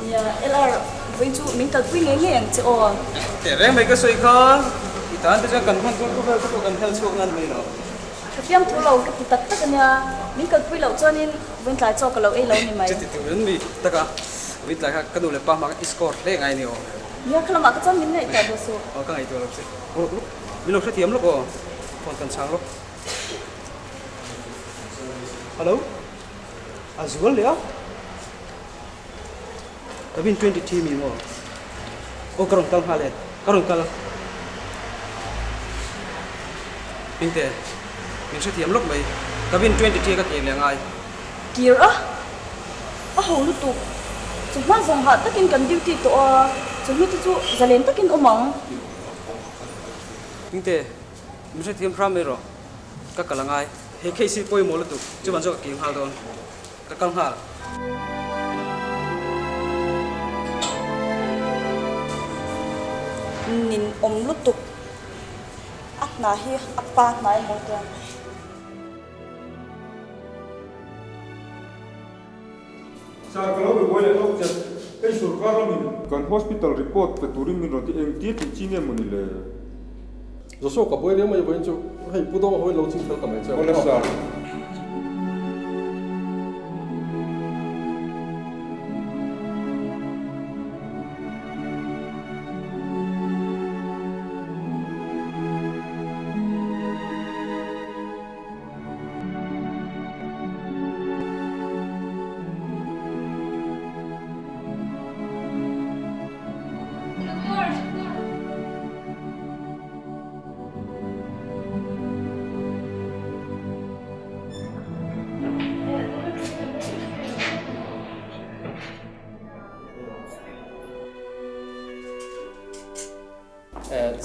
Nia, LR, vawiin chu min kalpui ngei ngei ang che aw. Teh reng mai ka sawi kha, i tan te chuan kan hman tur khawvel te pawh kan hel chhuak nan mai lo. Ka fiam thu lo, ka ti tak tak a nia, min kalpui loh chuanin vawiin tlai chaw ka lo ei lo ni mai. Chuti tur in mi tak a, vawiin tlai kha ka nu leh pa hma khan i score hle ngai a ni aw. Nia, kha lamah ka chuan min ngaihtuah duh suh. Aw, ka ngaihtuah lo che. Aw, min lo hrethiam lawk aw. Phone kan chhang lawk. Hello? A zual leh a? Cabin 23 mi maw? Aw, ka rawn kal nghal e. Ka rawn kal. Hmingte, min hrethiam lawk mai. Cabin 23 ka kir leh ngai. Kir a, a ho lutuk. Chawhma zawng hah takin kan duty tawh a, chawhnu te chu zalen takin awm ang. Hmingte, min hrethiam hram mai rawh. Ka kal a ngai. He case hi pawimawh lutuk, chuvan chu ka kir nghal dawn. Ka kal nghal. Nin awm lutuk. A hna hi a pa hnai maw tia. Sir, ka lo be buai leh tawk che. Hei sorkar lamin kan hospital report pe turin min rawn ti engtir tih chi nge mawni le? Joshua ka buai riau mai vawiin chu hei Pu Dawng hawiin lo ching fel ta mai che. Awle sir.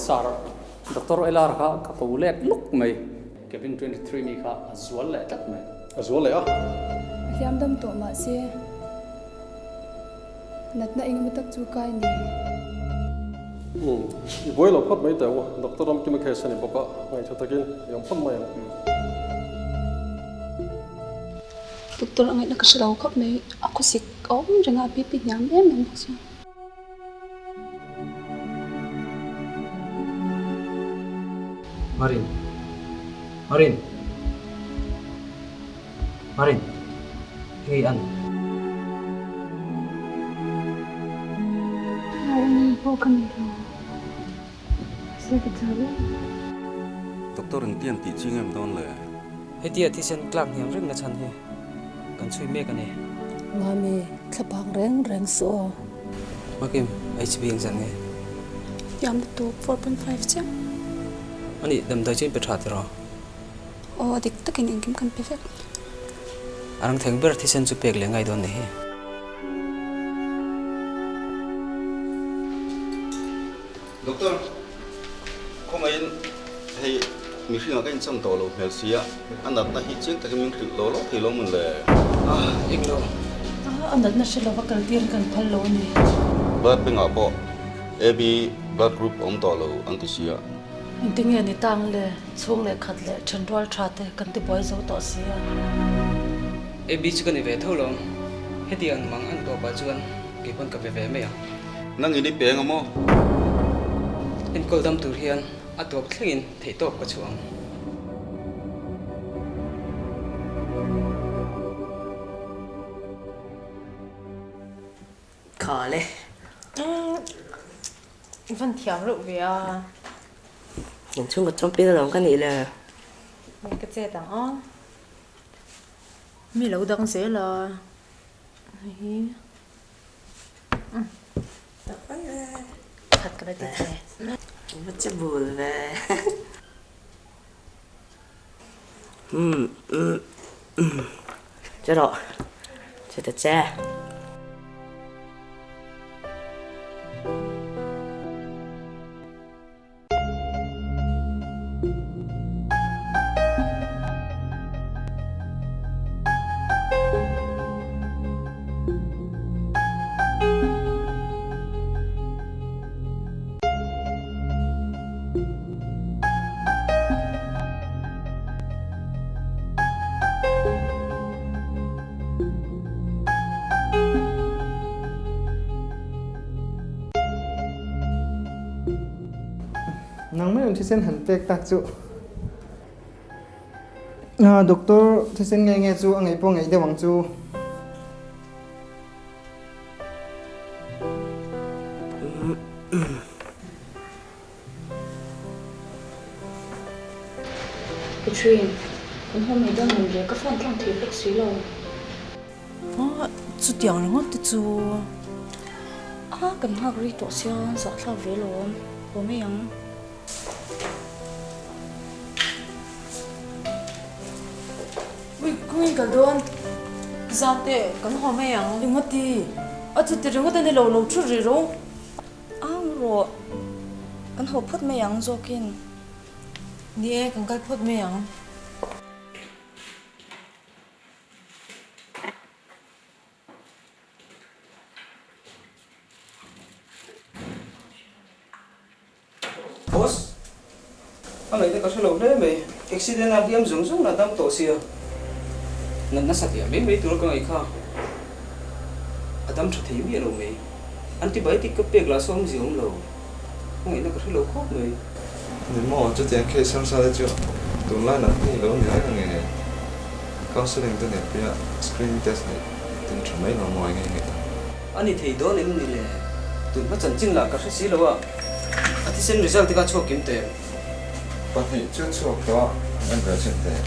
Sir, Doctor Elar kha ka ko lek luk mai. Cabin 23 mi kha a zual leh tlat mai. A zual leh a. A hliam dam tawh mahse natna engemaw tak chu kai ni. Umm, i buai lo phawt mai teh u. Doctor Ramkima case a ni bawk a, ngaihṭha takin i awm phawt mai ang. Doctor a ngaihna ka hre lo khawp mai. A khawsik a awm reng a, a BP hniam em em bawk sia. Marin. Marin. Marin. Hei an. Marin pawh ka nei lo. Mahse ka chau em. Doctor engtiang tih chi ngem dawn le? Hetia thisen tlak hniam reng na chhan hi kan chhui mek a ni. Mami, thlapang reng reng suh aw. Makim, HB engzat nge? Yam lutuk, 4.5 chiah. A nih, damdawi chu in pe tha tiraw? Aw, a dik takin engkim kan pe vek. A rang theng ber thisen chu pek leh ngai dawn ni hi. Doctor, khawngaihin hei mihringah ka inchang tawh lo hmel sia, a natna hi chiang takin min hrilh lo lo thei lo mawn le? Ah, eng lo. A natna hre lova kal tir kan phal lo a ni. Blood bank ah pawh AB blood group a awm tawh lo an ti sia. Engtinge ni tang le, chhung leh khat leh thenrual tha te kan ti buai zo tawh sia. AB chu ka ni ve tho lo, hetiang mang an tawpah chuan kei pawn ka pe ve mai ang. Nang in i peng a maw? Enkawl dam tur hian a tawp thlengin theihtawp ka chhuah ang. Kha le. I van thiam reuh ve a. In chhungkaw champion alawm ka nih le. Nge ka chet ang aw. Mi lo dang zel a. Hi. Khat ka la ti che. Va che bul ve. Umm umm umm Che rawh che ta che. Nang mai an thisen han pek tak chu Doctor thisen nge nge chu a ngaih pawh ngaih deuh ang chu. Catherine, kan haw mai dawn em le? Ka phone tlang thei bawk si lo. Aw, chutiang ringawt te chu. A, kan nghak rei tawh sia, zahthlak ve lawm. Haw mai ang. Ui, kawngin kal dawn. Zante, kan haw mai ang. Engati? A chuti ringawt a ni lo, lo thu rih rawh. Ang rawh, kan haw phawt mai ang zawkin. Ni e, kan kal phawt mai ang. Boss, a ngaihna ka hre lo hle mai. Accident a hliam zawng zawng lah dam tawh sia. Natna satliah mai mai tura ka ngaih kha a dam tha thei miah lo mai. Antibiotic ka pek lah saw awmzia awm lo. A ngaihna ka hre lo khawp mai. Ni maw, chutiang case harsa te chu tunlai natna hi lo ni reng ang e. Counselling te neih pui a, screening test neih tin tha mai lo maw eng nge ta. A ni thei dawn em ni le? Tun hma chanchin lah ka hre si lo a, a thisen result te kha chhuak kim teh em? Pahnih chu chhuak tawh a, an en ve chin teh.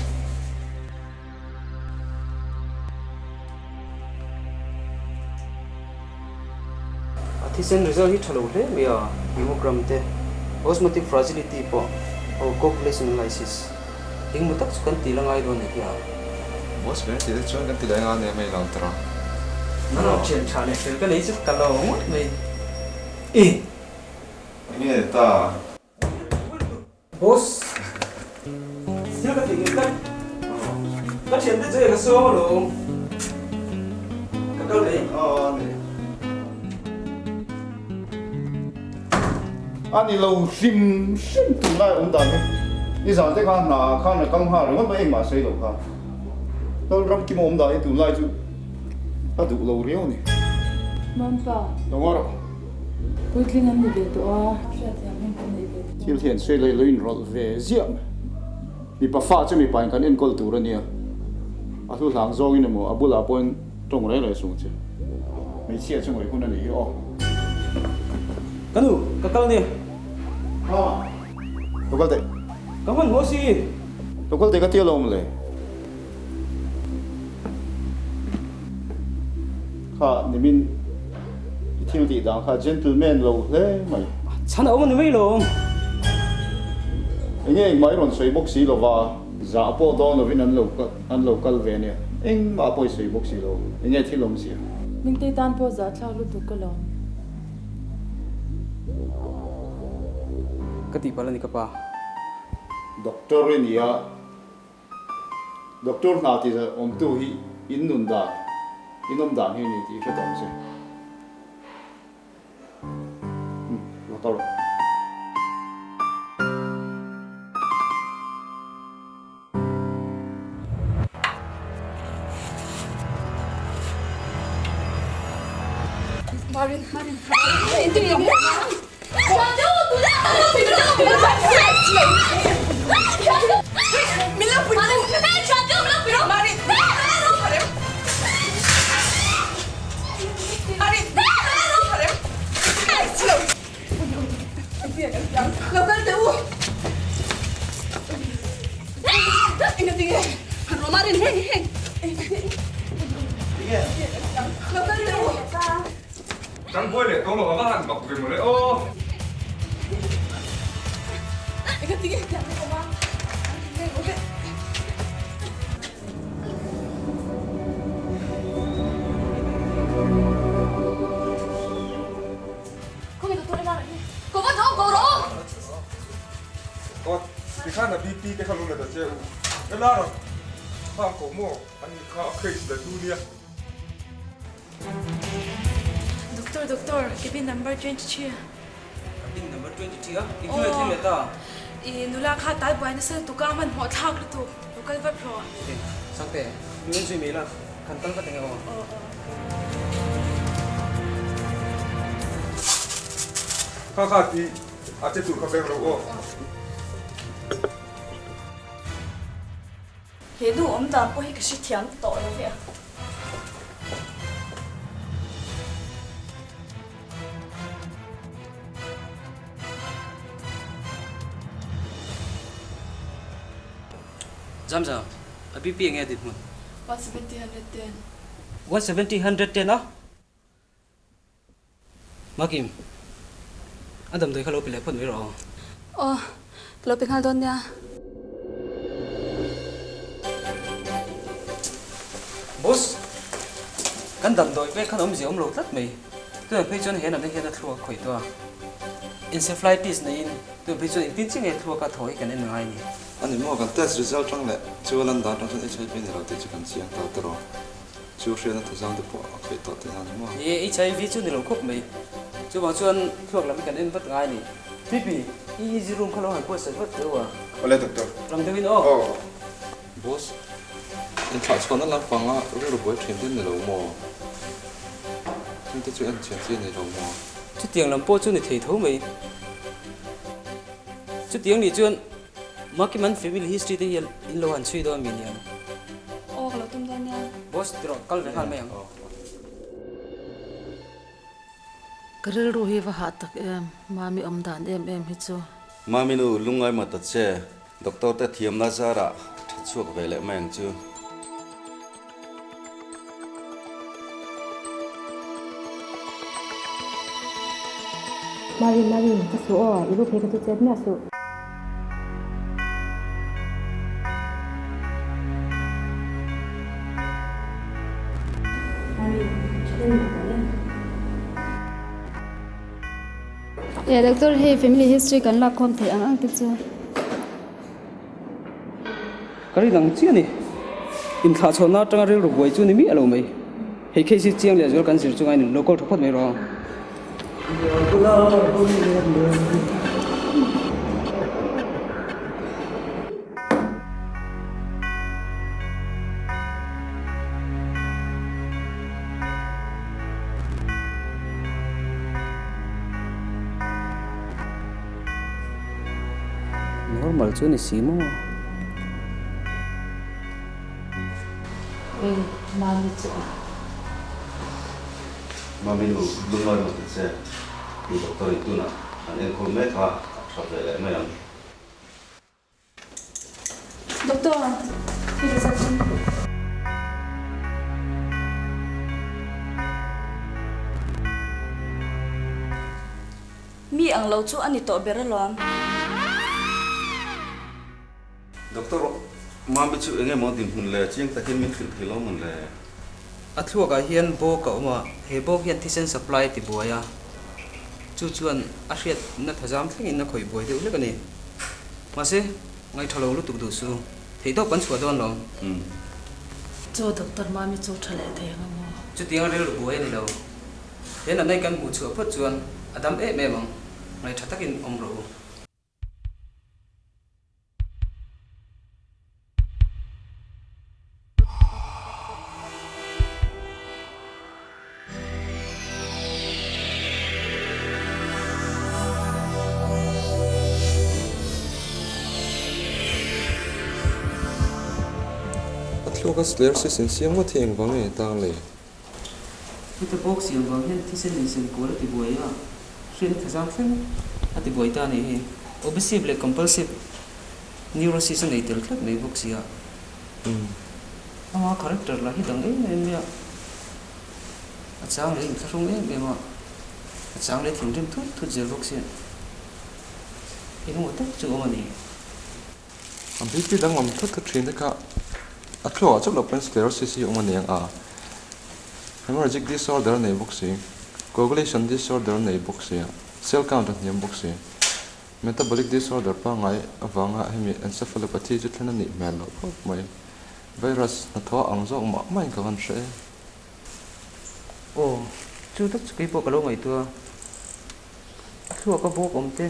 A thisen result hi tha lo hle mai a, hemogram te, osmotic fragility pawh, oh coagulation lysis. Engmaw tak chu kan ti la ngai dawn ni hi a. Boss ber tih te chuan kan ti leh nga nia mai lo tawrh a. Nang thian tha leh fel ka nei chu ka lo ngawt mai. I. Enge ta? Boss. Thil ka tih ngei tak. Ka thian te chu e ka sawm alawm. Ka kal mai. Aw ani. A ni lo hrim hrim tunlai awm dan hi. Nizan te khan hna ah khan a kal nghal ringawt mai engmah sawi lo kha. Lalram kim awm dan hi tunlai chu a duh lo riau a ni. Mampa. Lo ngaw rawh. Puitling an ni ve tawh a, hriatthiam hun kan nei ve tawh. Thil hian sawi leh lo inrawlh ve ziah mai. Mipa fa chu mipa in kan enkawl tur a nia. A hlu hlang zawngin emaw a bulah pawhin Tawng reng reng sung che. Hmeichhia chu ngawih hun a nih hi aw. Ka nu, ka kal nia. Ha, lo kal teh. Ka hman haw si. Lo kal teh ka ti alawm le. Kha nimin i thil tih dan kha gentleman lo hle mai. Chhan a awm a ni mai lawm. Enge engmah i rawn sawi bawk si lova. Zah pawh dawn lovin an lo an lo kal ve ania. Engmah pawh i sawi bawk si lo. Enge thil awm sia? Mingtei tan pawh zah thlak lutuk ka lawm. Ka tihpalh a ni ka pa. Doctor i nia. Doctor hna tih awmtu hi in nun dan, in awm dan hi a ni tih i hre tawh ang che. Kan buai leh tawh lo a va han bak ve mawle aw. Aw tikhan a BP te kha lo la ta che u. Ela rawh khang ko maw ani kha a case la tu nia. Doctor doctor cabin number 23. Cabin number 23 a engtin nge thil leh ta? I nula kha tal buai nasa lutuk a hmanhmawh thlak lutuk lo kal vat rawh. Ok Sangte min en zui mai la kan kal vat eng emaw. Aw aw. Kha kha ti a che tur kha veng lo aw. He nu awm dan pawh hi ka hrethiam tawh lo ve a. Zamzam, a BP enge a dinhmun? 170 110. 170 110 a? Makim, a damdawi kha lo pe leh phawt mai rawh aw. Aw, ka lo pe nghal dawn nia. Boss, kan damdawi pek khan awmzia awm lo tlat mai. Tunah phei chuan he natna hian a thluak a khawih tawh a. Encephalitis neiin tunah phei chuan engtin chiah nge thluak a thaw hi kan en ngai a ni. A ni maw, kan test result tang leh chu a lan dan tang chuan HIV ni lo tih chu kan chiang ta tawh. Chu hriatna thazang te pawh a khawih tawh tihna a ni maw? Ni e, HIV chu ni lo khawp mai. Chuvang chuan thluak lam hi kan en vat ngai a ni. Pipi, EEG room kha lo han buatsaih vat teh u a. Awle doctor. Rang deuhin aw. Aw. Boss, inthlahchhuahna lampanga rilru buai thin te ni lo maw? Thil te chu en chian chi a ni lo maw? Chutiang lam pawh chu ni thei tho mai. Chutiang nih chuan Makiman family history te hi in lo han chhui dawn mi niang. Aw ka lo tum dawn nia. Boss ti rawh kal ve nghal mai ang. Ka rilru hi va hah tak em, Mami awm dan em em hi chu. Mami nu lungngai mah ta che, doctor te thiamna zarah tha chhuak ve leh mai ang chu. Mari, Mari, ka suh aw, i lu phei ka chu chet miah suh. Mari, tha deuhin a haw em? Ia, doctor, hei family history kan lak khawm theih ang ang te chu. Ka rin ang chiah a ni. Inthlahchhawnna atanga rilru buai chu ni miah lo mai. Hei case hi chiang leh zual kan zir chunga in lo call tha phawt mai rawh. Normal chu ni si maw? Ui, Mami chu a. Mami nu, lungngawi maw ta che? Tih doctor in tunah an enkawl mek a, a tha ve leh mai ang. Doctor, hei result chu. Mi ang lo chu a ni tawh ber alawm. Doctor, Mami chu eng emaw dinhmun le chiang takin min hrilh thei lo mawn le? A thluakah hian bawk a awm a, he bawk hian thisen supply a ti buai a, chu chuan a hriatna thazam thlengin a khawih buai deuh hlek a ni. Mahse, ngaihṭha lo lutuk duh su, theihtawp kan chhuah dawn lo. Chu Doctor Mami chu ṭha leh thei ang a maw? Chutiang rilru buai a ni lo. He natna hi kan hmuh chhuah phawt chuan a dam em em ang, ngaihṭha takin awm rawh u. A thluak a sclerosis insiam ngawt hi engvang nge tang le? Heta bawk siam vang hian thisen insen kual a ti buai a, hriatna thazang thleng a ti buai ta a nih hi. Obsessive leh compulsive neurosis a nei tel tlat mai bawk si a. Ama character lah hi dang em em mai a, a chang leh inthlahrung em em a, a chang leh thinrim thut thut zel bawk si a. Engemaw tak chu awm a ni. A BP danglam thut thut thin te kha a thluakah chauh loh pawn sclerosis hi awm a ni ang a, hemorrhagic disorder a nei bawk si, coagulation disorder a nei bawk si, cell count a hniam bawk si, metabolic disorder pangngai avanga hemi encephalopathy chu thlen a nih hmel loh khawp mai. Virus hnathawh ang zawk mah mahin ka van hre e. Aw, chu tak chu keipawh ka lo ngaihtuah a, a thluak a bawk awm te.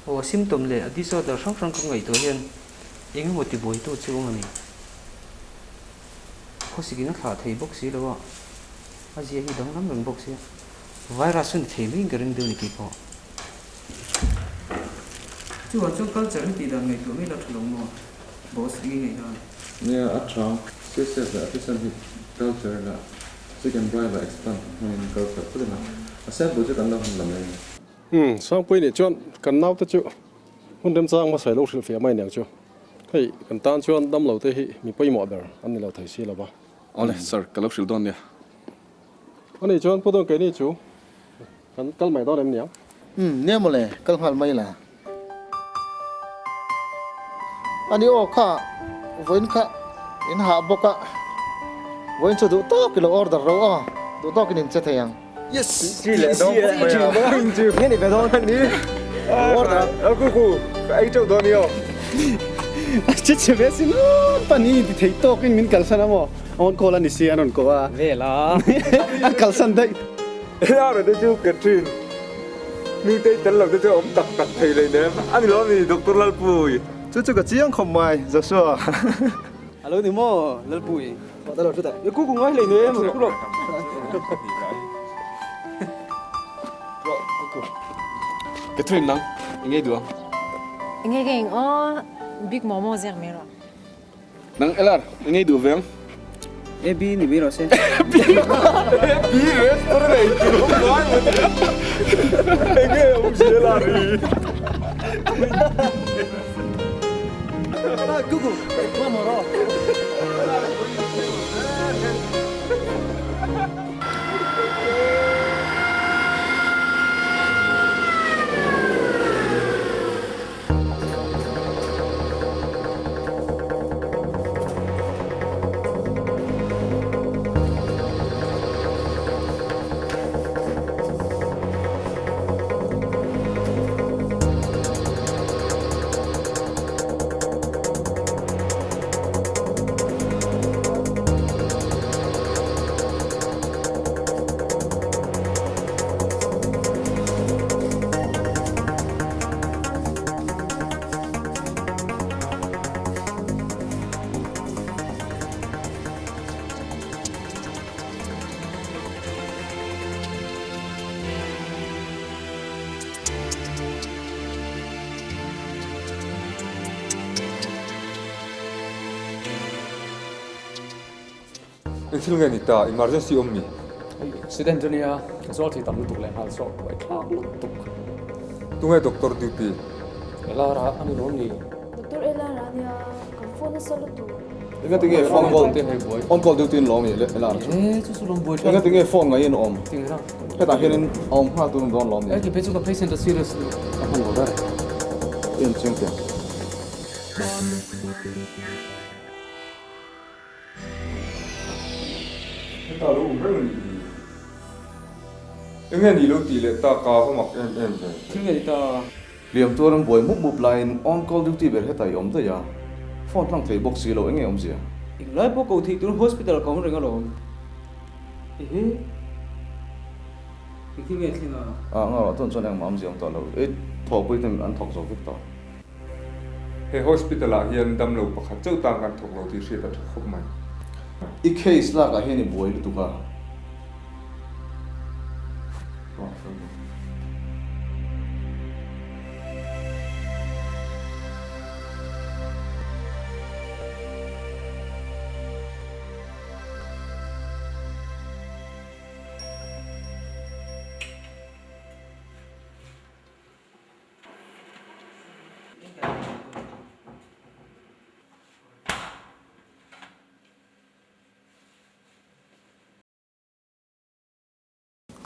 Aw, a symptom leh a disorder hrang hrang ka ngaihtuah hian eng emaw tibuaitu chu awm a ni. Khawsikin a thlah thei bawk si lo a, a zia hi danglam reng bawk sia. Virus chu ni thei maiin ka ring deuh ni keipawh. Chuvang chuan culture hi tih dan ngaihtuah mai la tha lo maw? Boss eng nge ngaihdan? Nia, a tha. CSF leh a thisen hi culture la Chicken dry leh explant hmangin culture phawt ila, a sample chu kan lo han la mai. Umm, Sangpui nih chuan kan naute chu Hun remchang hmasa ilo hrilh fiah mai aniang chu. Hei, kan tan chuan damlo te hi mi pawimawh ber an ni lo thei si lo va. Awle, sir, ka lo hrilh dawn nia. Ani chuan Pu Dawngkeini chu kan kal mai dawn em niang? Umm, nia mawle, kal nghal mai la. Ani aw kha vawiin kha in hah bawk a, vawiin chu duh tawk i lo order ro aw, duh tawkin in che thei ang. Yes! Chi leh dawn khawp mai a. Chi nge ni ve dawn a ni. Order a. Ku ku, ka ei teuh dawn i aw. Che che ve sin pan hi inti thei tawkin min kalsan a maw? On call a ni si an rawn ko a. Vel a. A kalsan daih. Hei te chu Catherine Nutei tel lo te chu a awm tak tak thei lei nem a ni lo a ni Doctor Lalpui. Chu chu ka chiang khawp mai Joshua. A lo ni maw Lalpui. Pawh lo chutah. Ku ku ngai hlei nem ku lo. Catherine nang engei duh ang? Engei ka eng aw Big Momo ziak mai rawh. Nang Elar, i ngei duh ve ang. AB ni mai rawh se. AB restaurant ei tur awm ngai maw ni. Enge awm si Elar hi. Google, mamawh rawh. Eng thil nge ni ta? Emergency awm mi? Hei accident a nia, ka zual thei tam lutuk leh nghal zawk buai thlak lutuk. Tunge doctor duty? Elara a ni lo ni? Doctor Elara a nia, kan phone nasa lutuk. Enga tinge phone call on call duty in lo mi Elara chu? E chu chu lawm buai thlak. Enga tinge phone ngaiin awm? Tinge la. Hetah hianin a awm nghal tur dawn lo mi? E kei chu ka patient a serious ka hman lo ber. En chiang teh. Heta lo awm reng a nih hi. Enge ni lo tih leh ta ka va mak em em ve. Thil nge ni ta? Hliam tuar an buai mup mup laiin on call duty ber hetah i awm daih a, phone tlang thei bawk si lo enge awmzia? Englai pawh ko theih tur hospital ka awm reng alawm. Ehe. Engtin nge thleng a? Ah ngaw ah chuan chuan engmah awmzia awm tawh lo. I thawhpui ten an thawk zo vek tawh. He hospital ah hian damlo pakhat chauh tan kan thawk lo tih hriat a tha khawp mai. I case lak ah hian i buai lutuk a.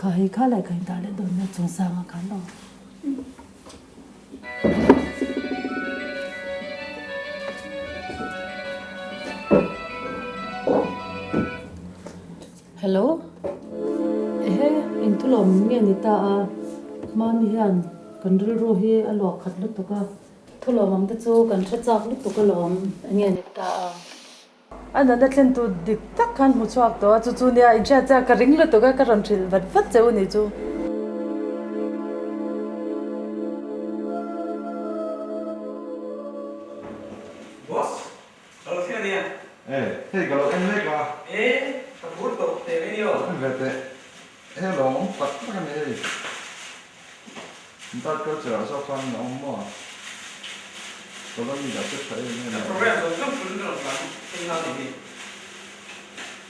Kha hei kha lai kha in dah leh dawn nia chung sanga khan aw. Hello. Ehe, eng thu lawm nge ni ta a? Mami hian kan rilru hi a luah khat lutuk a. Thu lawmawm te chu kan hre chak lutuk alawm enge ni ta a? A nana thlen tu dik tak khan hmu chhuak tawh a, chu chu nia inhriat chiah ka ring lutuk a, ka rawn hrilh vat vat che u ni chu. Boss, ka lo thlen ania. E, hei ka lo en mek a. E, ka phur tawh teh mai ni aw. En ve teh. He lawm awm tak tak a ni hei. Blood culture ah zawk khan a awm maw? Colony ah te tha em em a. Program zawng zawng tul ka rawn tlan thei nghal ni hi.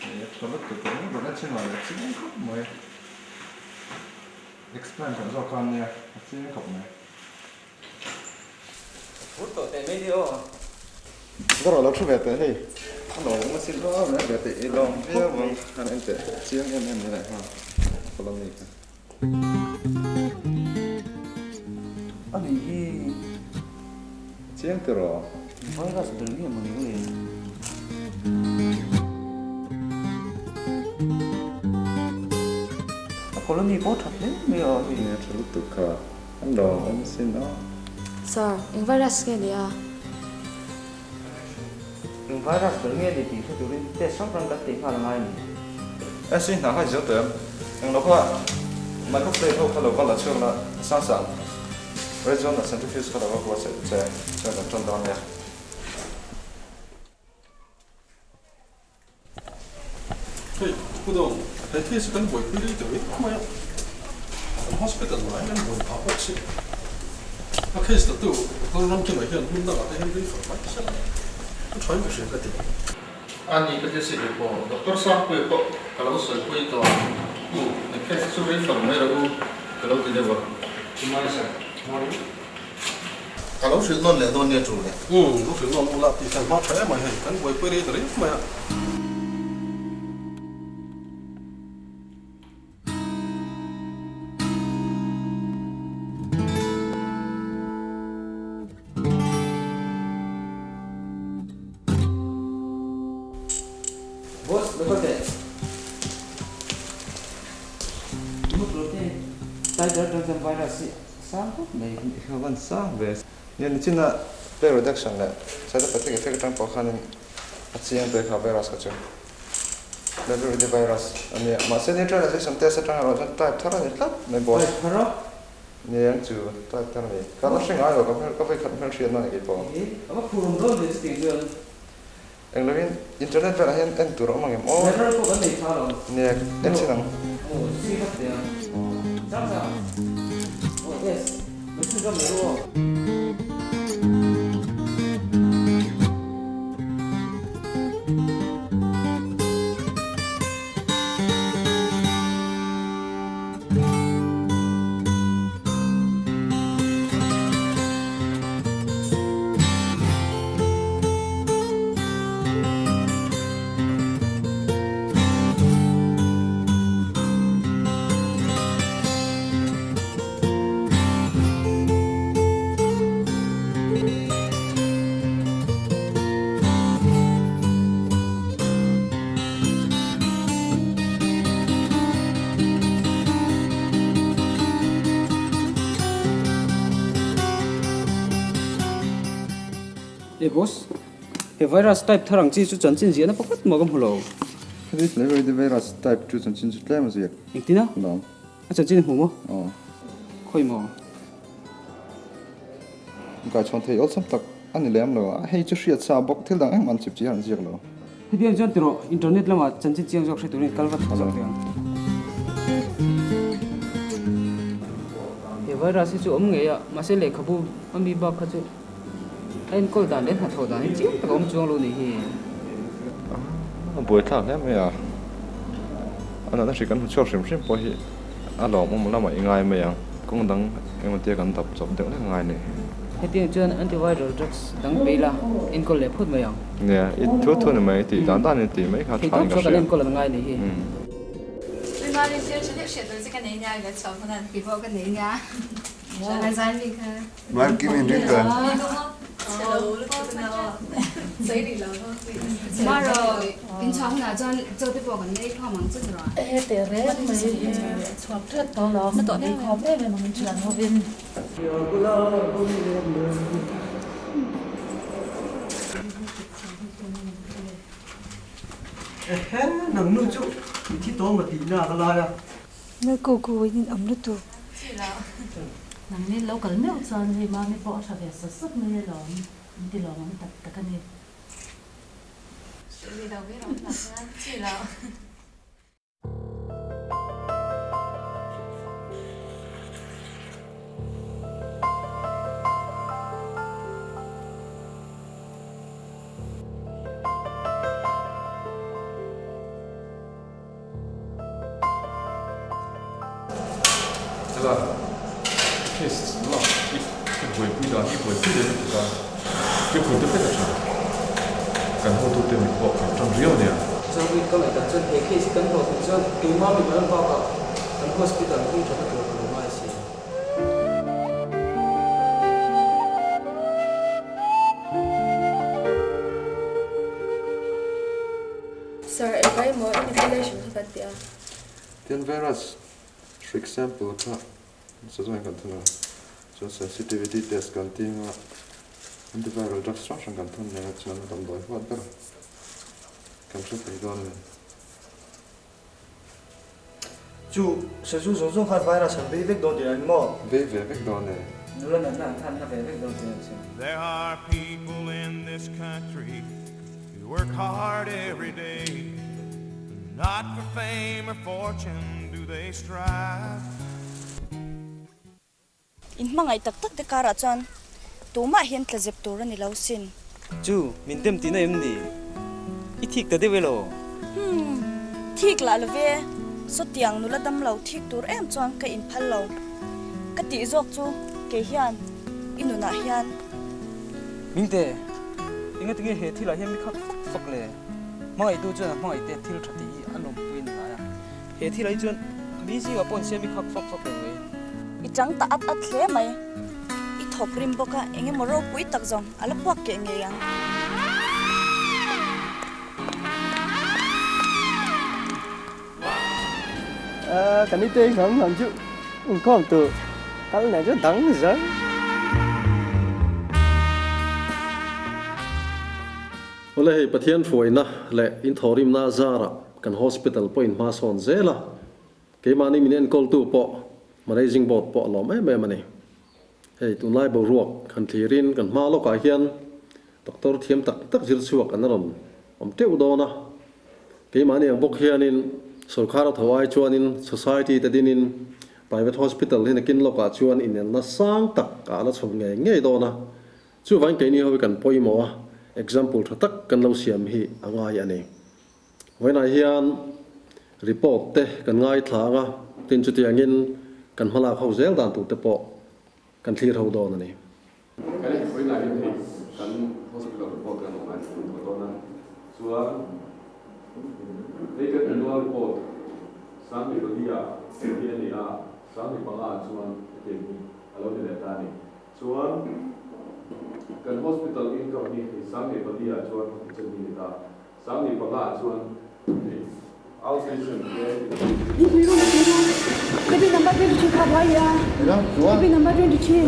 E, tha lutuk a ring rawn en chhin lo leh chiang khawp mai. Explain tawh zawk khan nia, a chiang khawp mai. leh mai ni aw. Ka lo thu ve teh hei. A lo awm asin aw mai ve teh i lawm viau ang han en teh chiang em em mai leh nghal colony kha. A nih hi. Chiang tiraw? Virus ber nge mawni nge? A colony pawh tha hle mai a hei. Nia tha lutuk kha. An lawm awm asin aw. Sir, eng virus nge ni a? Eng virus ber nge ni tih hre turin test hrang hrang kan tih nghal a ngai a ni. SC hna kha i zo tawh em? Eng lo kha microplate ho kha lo va la chhuak la sang sang. Red zone ah centrifuge kha lo va buatsaih che chuan kan ṭan dawn nia. Hei, Pu Dawng, he case hi kan buaipui rei tawh em mai a, kan hospital lai hian buai phah bawk si. A case la tu Doctor Ramkima hian hmun dangah te hian refer mai se la, a tha in ka hria ka ti. A ni ka ti si ve pawh, Doctor Sangpuia pawh ka lo sawipui tawh a, U, he case chu refer mai rawh u, ka lo ti deuh a. Good morning sir. Morning. Ka lo hrilh nawn leh dawn nia ṭul le. Umm, lo hrilh nawn ula tih kan hma ṭha em ai hei, kan buaipui rei ta reng mai a. Boss, lo kal teh. Mut rawh te, Tiger Dragon virus hi a sang khawp mai. I van sang ve. Nia nichina player reduction leh cytopathic effect atang pawh khanin a chiang te kha virus kha chu Leviridae virus a nia. Mahse neutralization test atang erawh chuan type thar a ni tlat mai boss. Type thar a? Nia ang chu type thar a ni. Ka la hre ngai lo ka hmel ka vawikhat hmel hriatna a ni kei pawh. Ih a va phur awm dawn ve chutiang chuan. Eng lovin internet velah hian en tur a awm ang em aw? Library pawh kan nei tha lo. Nia en chin ang. Aw zui vat teh ang. Chang chang. Aw yes. Lo chhun zawm leh ru aw. E boss, he virus type thar ang chi chu chanchin ziahna pakhat mah ka hmu lo. Heti flavor hi virus type chu chanchin chu tlem a ziak. Engtin a? Lo. A chanchin hmu maw? Aw. Khawi maw? Kai chhawn thei awlsam tak a ni lem lo a, hei chu hriat sa bawk thil dang engmah an chip chi hian an ziak lo. Hetiang chuan tiraw internet lamah chanchin chiang zawk hre turin kal vat zawk teh ang. He virus hi chu awm ngei a, mahse lehkhabu a mi bak kha chu a enkawl dan leh hnathawh dan hi chiang tak a awm chuang lo nih hi. A buaithlak hle mai a, a natna hri kan hmu chhuak hrim hrim pawh hi a lawmawm lamah i ngai mai ang, kawng dang engemaw tia kan dap chawp deuh hlek a ngai a ni. Hetiang chuan antiviral drugs dang pe ila enkawl leh phut mai ang. Nia, i thu thu ni mai tih dan dan in tih mai kha tha in ka hria. Theihtawp chu kan enkawl an ngai a nih hi. Ehe, nang nu chu i thi tawh maw tih nak a lai a. Nel ko ko in in awm lutuk. Nang ni lo kal meuh chuan hei mami pawh a tha ve sawt sawt mai alawm, an ti lawm ang tak tak a ni. Ela, case lak i buaipui dan hi buaipui leh lutuk a. Fimkhur deuh hlek a tha. Kan hotute mit pawh kan tan riau nia. Zorit ka ngaihdan chuan he case hi kan hlawhtlin chuan keimah mimal bakah kan hospital hming thatna tur ka lo ngai si. Sir, engvai emaw inoculation kha kan ti a? Tian virus hrik sample kha sazuain kan thun a, chuan sensitivity test kan ti anga antiviral drugs hrang hrang kan thun nen a chuan damdawi huat ber kan hre thei dawn a ni. Chu sazu zawng zawng khan virus an vei vek dawn tih an maw? Vei ve vek dawn e. Nula natna an than na ve vek dawn tih an chim. There are people in this country who work hard every day Not for fame or fortune do they strive. In hmangaih tak tak te karah chuan tumah hian tla zep tur a ni lo sin. Chu, min dem tihna em ni? I thik ta deuh elaw? Hmm, thik lah lo ve. Sawtiang nula dam lo thik tur em chuan ka inphal lo. Ka tih zawk chu kei hian i nunah hian. Mingte, engatinge he thilah hian mi khak fak fak le? Hmangaihtu chuan a hmangaihte thil tha tih hi a lawmpui a ni ngai a. He thil ai chuan mi zingah pawh an siam i khak fak fak reng mai. I chang ta at at hle mai. I thawk rim bawk a, eng emaw ropui tak zawng a la puak keh ngei ang. A, kan i tei nghang nghang chu inkhawm tur kal nen chu dang zar. Awle hei Pathian hruaina leh inthawhrimna zarah kan hospital pawh in hma sawn zel a, keimahni min enkawltu pawh managing board pawh a lawm em em a ni. Hei tunlai boruak han thlirin kan hma lawkah hian doctor thiam tak tak zir chhuak an rawn awm teuh dawn a, keimahni ang bawk hianin sorkar a tho ai chuanin society te dinin private hospital hi nakin lawkah chuan inelna sang tak ah la chho ngei ngei dawn a, Chuvangin keini ho hi kan pawimawh a, example tha tak kan lo siam hi a ngai a ni. Vawiinah hian report te kan ngaithla ang a, tin chutiangin kan hmalak ho zel dan tur te pawh kan thlir ho dawn a ni. Kan hei vawiinah hian hei kan hospital report kan awm ngaithla tawh dawn a, chuan hei kan annual report Sangni pali ah hi a ni a, Sangni panga ah chuan hetiang hi a lo ni leh ta a ni. Chuan kan hospital income hi hei 1004 ah chuan chen hi ni ta, 1005 ah chuan hei outpatient te Cabin number 23 kha buai a. Cabin number 23.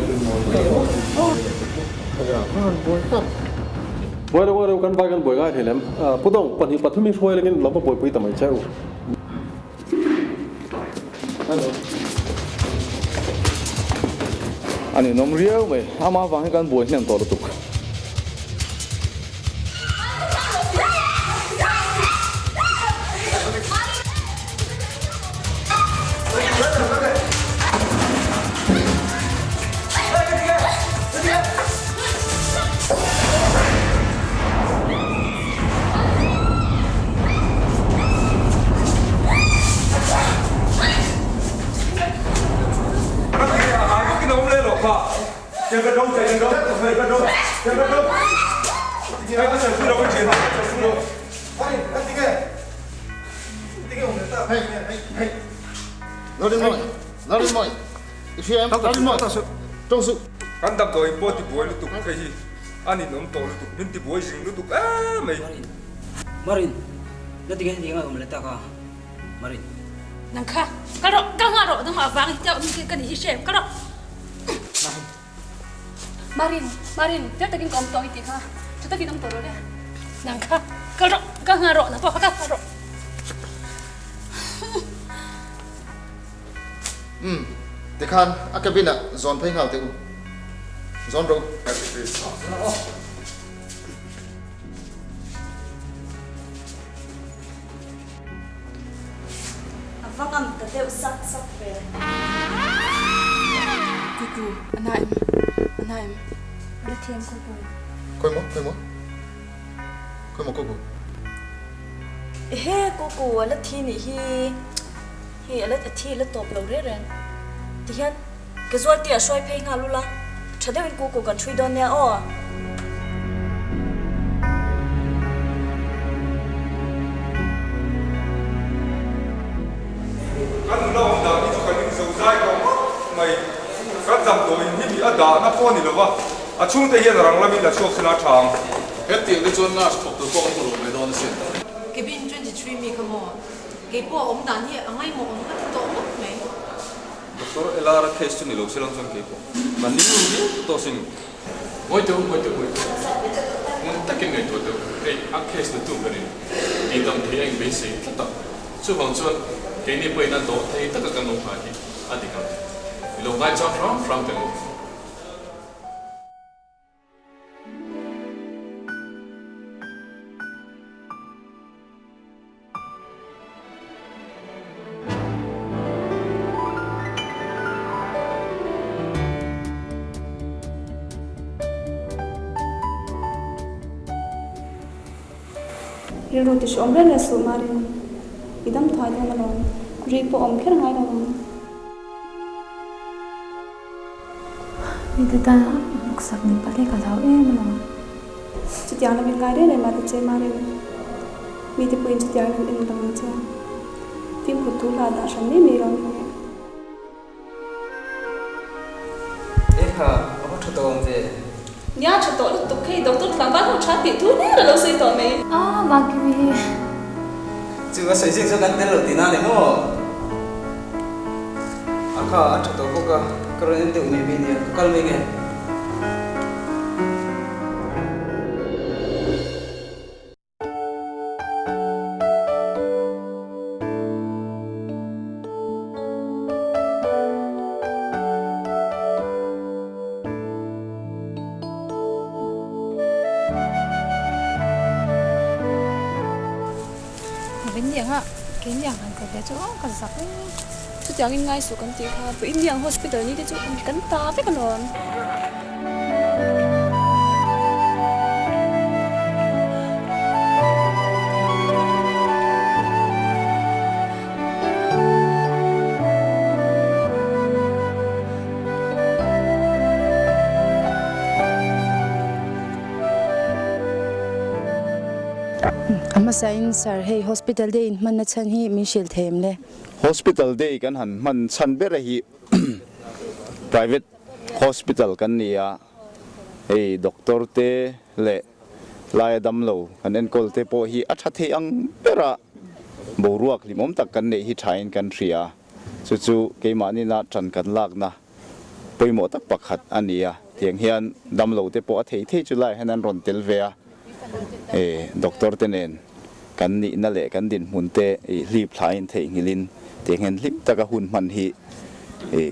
Buai lo buai lo kan vai kan buai ngai thei lem. Pu Dawng, pahnih pathum hi hruai lengin lo va buaipui ta mai che u. A ninawm riau mai, amah avang hi kan buai hnem tawh lutuk. Kan damdawiin pawh tibuai lutuk hei hi a ninawm tawh lutuk, min tibuai zing lutuk em mai. Marin, na tinge hetiang a awm leh tak a, Marin. Nang kha, kal rawh, kal nghal rawh, nangmah vang hi tia awm hi ka nih hi hre, kal rawh. Marin. Marin, Marin, tel takin ka awm tawh i tih kha, tha takin awm tawh rawh le. Nang kha, kal rawh, kal nghal rawh, nang pawh kha kal nghal rawh. Umm, tikhan a cabin ah zawn phei nghal teh u. Zawn rawh u. A va ngam ta deuh sak sak ve. Kuku, a na em? A na em? A la thiam Kuku. Khawi maw? Khawi maw? Khawi maw Kuku? Ehe Kuku, a la thi nih hi. Hei a la thi a la tawp lo reng reng. Tihian casualty ah hruai phei nghal ula, tha deuhin Kuku kan hrui dawn nia aw. damdawiin hi mi a dahna pawh a ni lova, a chhungte hian rang lamin la chhuak sela tha ang. Hetiang te chuan nurse thawk tur pawh kan hmu lo mai dawn asin. Cabin 23 mi kha maw? Kei pawh a awm dan hi a ngaimawh awm ka ti tawh ngawt mai. Doctor Elara case chu ni lo se lang chuan kei pawh ka ning ru viau tawh asin. Ngawi teuh, ngawi teuh, ngawi teuh. Ngun takin ngaihtuah deuh, hei a case na tu berin tihdam thei a inbeisei tlat a, chuvang chuan keini pawhin a dawh thei taka kan lo nghah hi a dik ang. I lo ngaichang hram hram teh u. Rilru ti hreawm reng reng suh Marin, i dam thuai dawn alawm, ri pawh awm kher ngai lo ang. Mite tan hnawksak ni palh hi ka hlau em alawm. Chutiang lam in ngai reng reng mah ta che Marin, mite pawhin chutiang in an en lo ang che. Fimkhur thu hla dah hran mai mai lo ni nge. Ekha, a va tha tawh awm ve. Nia tha tawh lutuk hei doctor tlangval ho tha tih thu ner a lo sawi tawh mai. Ah, Makimi. Chu a sawi zing chuan kan tel lo tihna a ni maw? A kha a tha tawh bawk a, ka rawn en deuh mai mai nia, ka kal mai nge? Vawin niang ah kei niang han kal ve chu aw ka zak e. Chutiang in ngaisuh kan tih kha Vawin niang hospital ni te chu kan ta vek alawm. A hmasain Sir, hei Hospital Day in hmanna chhan hi min hrilh thei em le? Hospital Day kan han hman chhan ber a hi private hospital kan ni a, hei doctor te leh laia damlo kan enkawl te pawh hi a tha thei ang ber a, boruak hlimawm tak kan neih hi thain kan hria a, chu chu keimahni-na tan kan lakna pawimawh tak pakhat a ni a, tiang hian damlo te pawh a thei thei chu laiah hian an rawn tel ve a, doctor te nen kan nihna leh kan dinhmun te hlip thlain theihnghilhin tiang hian hlim taka hun hman hi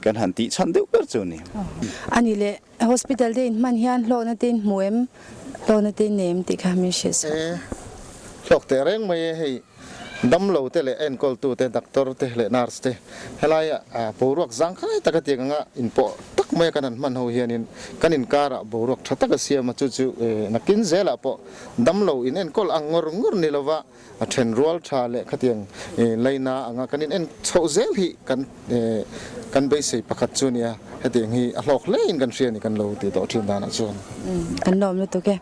kan han tih chhan deuh ber chu a ni. A ni le, hospital te inhman hian hlawkna te inhmu em, hlawkna te inei em tih kha min hrilh sak. E, hlawk teh reng mai e, hei damlo te leh enkawltu te, doctor te leh nurse te helaia boruak zangkhai taka tiang anga inpawh tak maia kan han hman ho hianin kan inkarah boruak tha taka siam a, chu chu nakin zelah pawh Damlo in enkawl ang ngawr ngawr ni lova a then rual tha leh khatiang laina anga kan in en chhoh zel hi kan kan beisei pakhat chu nia, hetiang hi a hlawk hle in kan hria ni kan lo ti tawh thin danah chuan. Kan lawm lutuk e.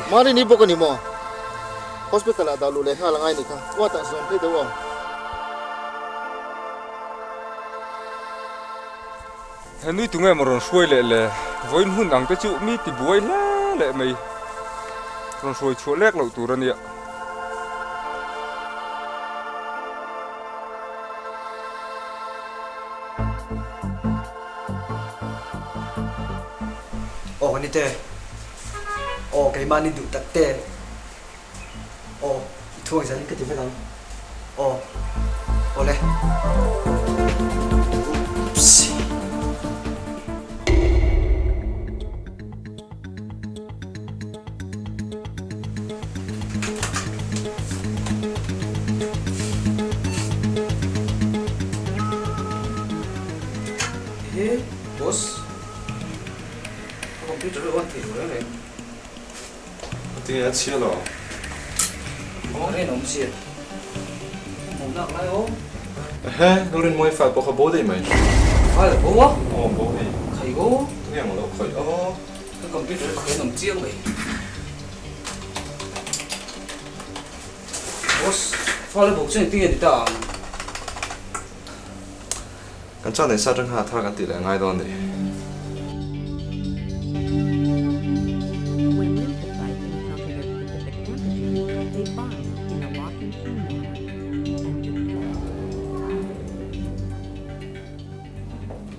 Marini bawk a ni maw? Hospital ah dah luh leh nghal a ngai ni kha. Ward ah zawm phei deuh aw. He nui tunge maw rawn hruai leh le? Vawiin hun ang te chu mi ti buai hle leh mai. Rawn hruai chhuah lek loh tur a nia. Aw ka ni te. Aw keimahni duh tak te. Aw i thuang zanin ka ti vek ang. Aw awle. Oops. Ehe boss ka computer hi on thei lo reng reng. Tinge a chhia lo? Aw rin awm zia. Ka hmuh nak lai aw. Ehe Lalrinmawii file pawh kha bo daih mai. File a bo a? Aw bo hei. Khai aw. Tinge ang lo khawih aw. Ka computer hi khawih an awm chiang mai. Boss, file a bo chuan engtin nge ni ta ang? Kan chuan nei sa atang khan a thar kan tih leh a ngai dawn a ni.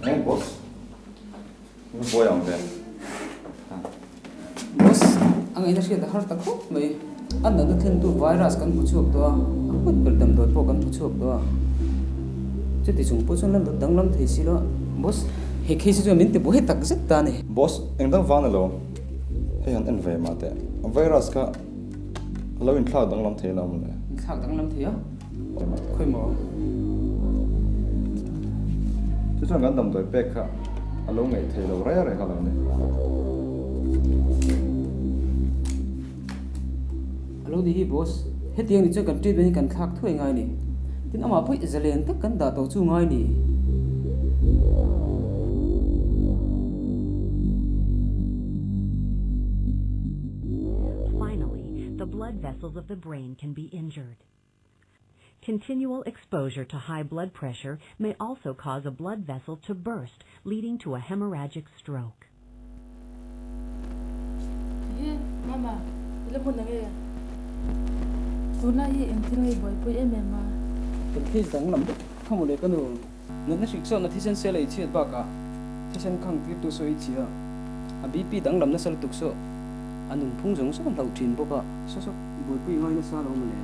Eng boss? Ka buai ang ve. Boss, a ngaihna hriat a har ta khawp mai. A natna thlentu virus kan hmu chhuak tawh a, a hmun ber damdawi pawh kan hmu chhuak tawh a. Chuti chung pawh chuan la lut danglam thei si lo a. Boss, he case hi chuan min ti buai tak zet ta a ni. Boss, eng dang vang ni lo. Hei han en ve mah teh. Virus kha a lo inthlak danglam thei lo maw le? Inthlak danglam thei a? Khawi maw? Chu chuan kan damdawi pek kha a lo ngaih thei lo reng reng a lo ni. A lo ni hi boss, hetiang ni chuan kan treatment hi kan thlak thuai ngai ni. Tin amah pawh zalen tak kan dah tawh chu ngai ni. Finally, the blood vessels of the brain can be injured. Continual exposure to high blood pressure may also cause a blood vessel to burst, leading to a hemorrhagic stroke. Ehe, Mama, i la hmun ang e. Tunlai hi engthil nge i buaipui em em a? Kan case dang lam deuh kha mawle ka nu. Natna hrik chuan a thisen sel a i chhiat bakah thisen khang tirtu saw i chhia. A BP danglam nasa lutuk saw a nunphung zawng zawng a hlauh thin bawk a. Saw saw buaipui ngai nasa lo mawle.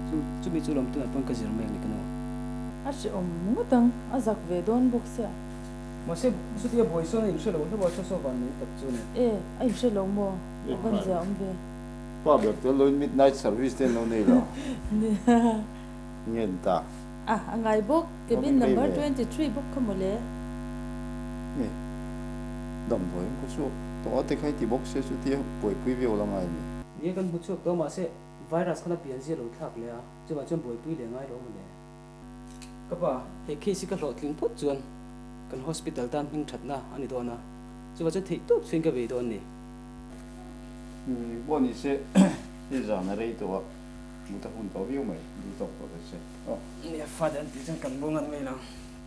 Chu chumi chu lawm tunah pawn ka zir mek ni ka nu. A hrehawm ngawt ang, a zak ve dawn bawk sia. Mahse chutia buai sawn a inhre lo hlauh a, saw saw van nei tak chu ni. E, a inhre lo maw? A van zia awm ve. Pa ber tel loin midnight service te an lo nei lo. Nia. Ngen ta. A, a ngai bawk. Cabin number 23 bawk kha mawle. Nge damdawi an khaw chhuak tawh a te kha i ti bawk sia chutia buaipui viau la ngai mi. Nia kan hmu chhuak tawh mahse virus khan a pian zia lo thlak leh a, chuvang chuan buaipui leh ngai lo mawle. Ka pa, he case hi ka hlawhtling phawt chuan kan hospital tan hming thatna a ni dawn a, chuvang chuan theih tawp chhuin ka bei dawn ni. Eng pawh ni se i zan a rei tawh a. Mut a hun tawh viau mai, duh tawk tawh ta che. Aw. Nia father an tih chuan kan bawng an mai lo.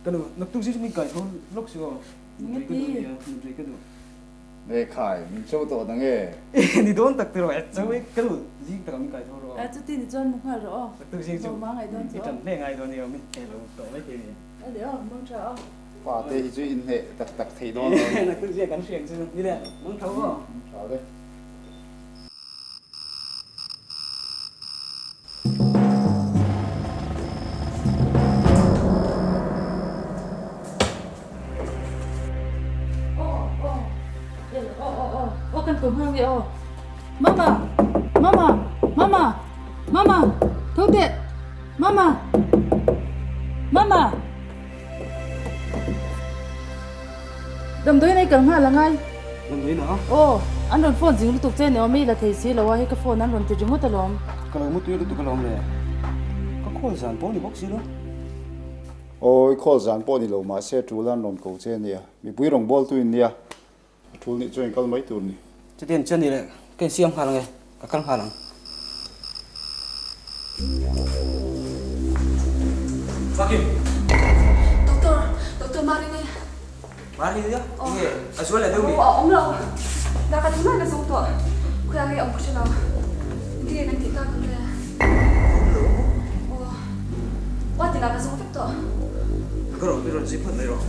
Ka nu, naktuk zir chu min kai tho lawk suh aw. Nutui ka duh nia, nutui ka duh. Nge khai, min cho tawh ta nge? Ni dawn tak tiraw, e cho i ka nu zing takah min kai tho rawh aw. E chuti ni chuan mu nghal rawh aw. Naktuk zing chu i tan hle ngai dawn nia, min hneh lo tawh mai thei ni. E le aw, mang tha aw. Pa te hi chu inhneh tak tak thei dawn lo. Naktuk zing kan hriang chu ni le, mang tho aw. Mang tha le. Mama mama mama mama tho teh mama mama Damdawi nei kal nghal angai. Damdawi na? Aw, an rawn phone zing lutuk che ni awm i la thei si lo a, hei ka phone an rawn ti ringawt alawm. Ka lo mutui lutuk alawm le. Ka call zan pawh ni bawk si lo. Aw, i call zan pawh ni lo mahse tul an rawn ko che ania. Mipui rawn bawl tu in nia. A tul nih chuan i kal mai tur ni. Chutiang chuan ni le, ka insiam nghal ang e, ka kal nghal ang. Fakim! Doctor, Doctor Marini. Marini a? Enge, a zual leh deuh mi? Aw, a awm lo. Dah ka thil mai ka zawng tawh. Khawiah nge awm ka hre lo. Engtin nge kan tih tak ang le? Awm lo. Aw, Uatin ah ka zawng vek tawh. Ka rawn, i rawn zui phawt mai rawh.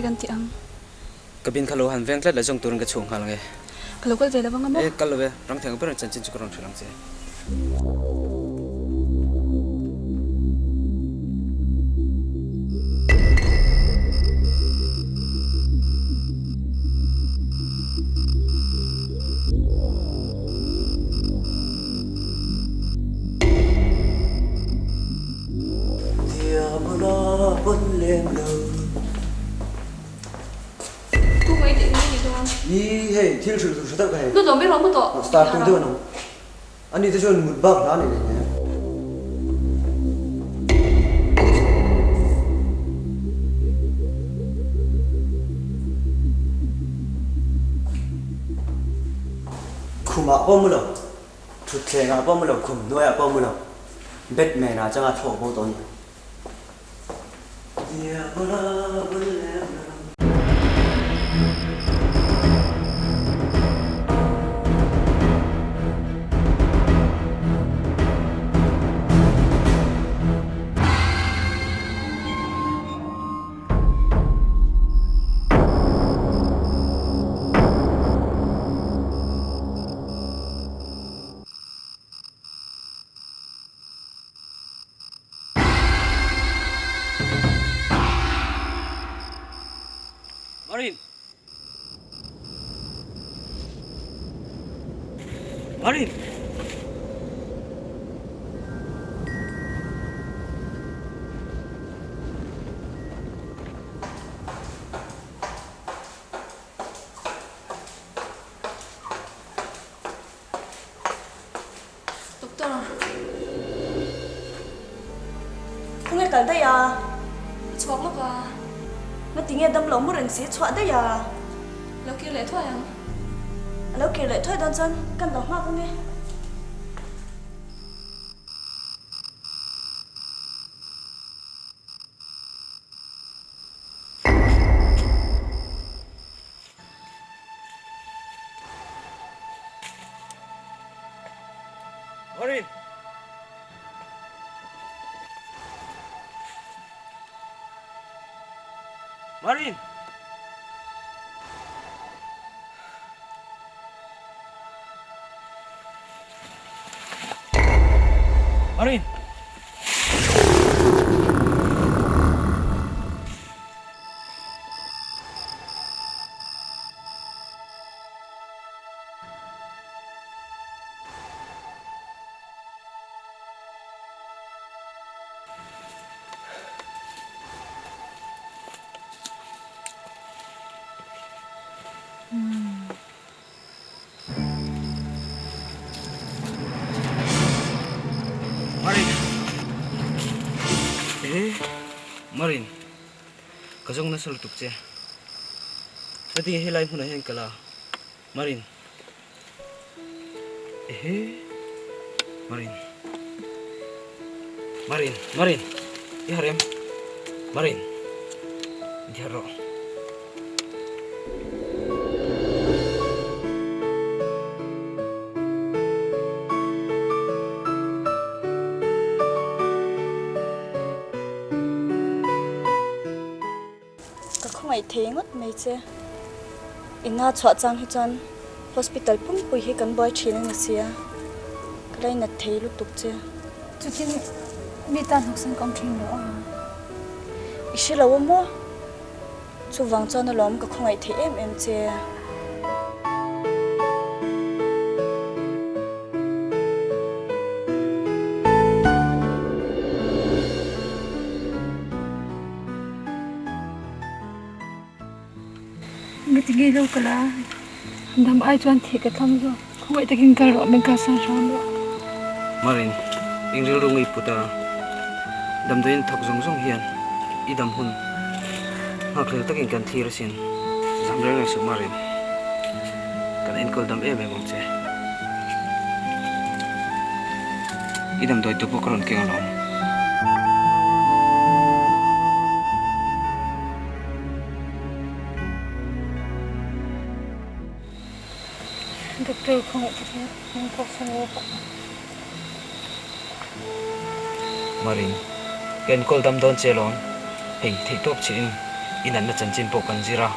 kan tih ang? Cabin kha lo han veng tlat la zawng turin ka chhuak nghal ang e. Ka lo kal ve lo ang a maw? E, kal lo e. Rang thei ang ber ang chanchin chu ka rawn hrilh ang che. Ni hei thil hrilh tur hre deuh ka hei. Nu dawm ber awm tawh. Star tum deuh anawm. Ani te chuan mut bak hla nei leh nia. Khumah pawh mu lo, thutthlengah pawh mu lo, khum hnuaiah pawh mu lo, Batman ah changa thlawk bo tawh a ni. Marin! Marin! Doctor. Khawnge kal daih a? A chhuak lawk a. Ngati nge damlo mu reng si chhuah daih a? Lo kir leh thuai ang. A lo kir leh thuai dawn chuan kan lo nghak ange. Marin! Marin! Marin! Marin! Eh, Marin! Ka zawng nasa lutuk che. Heti helai hmunah hian ka la Marin. Ehe. Marin. Marin, Marin. I har em? Marin. I har rawh. Ka khawngaih thei ngawt mai che. Ina chhuah chang hi chuan hospital pumpui hi kan buai thin a ni sia. Ka lainat thei lutuk che. Chutin mi tan hnawksan ka awm thin lo a. I hre lo a maw? Chuvang chuan alawm ka khawngaih thei em em che. Ngati ngei lo ka la, dam ai chuan thih ka thlang zawk. Khawngaih takin kal rawh, min kalsan hram rawh. Marin, eng rilru ngei put a, damdawiin thawk zawng zawng hian i dam hun nghakhlel takin kan thlir asin. Zam reng reng suh Marin, kan enkawl dam em em ang che. I damdawi tu pawh ka rawn keng alawm. Doctor khawngaih takin min kalsan ve pah. Marin, ka enkawl dam dawn che alawm. Hei, theihtawp che in I natna chanchin pawh kan zir a,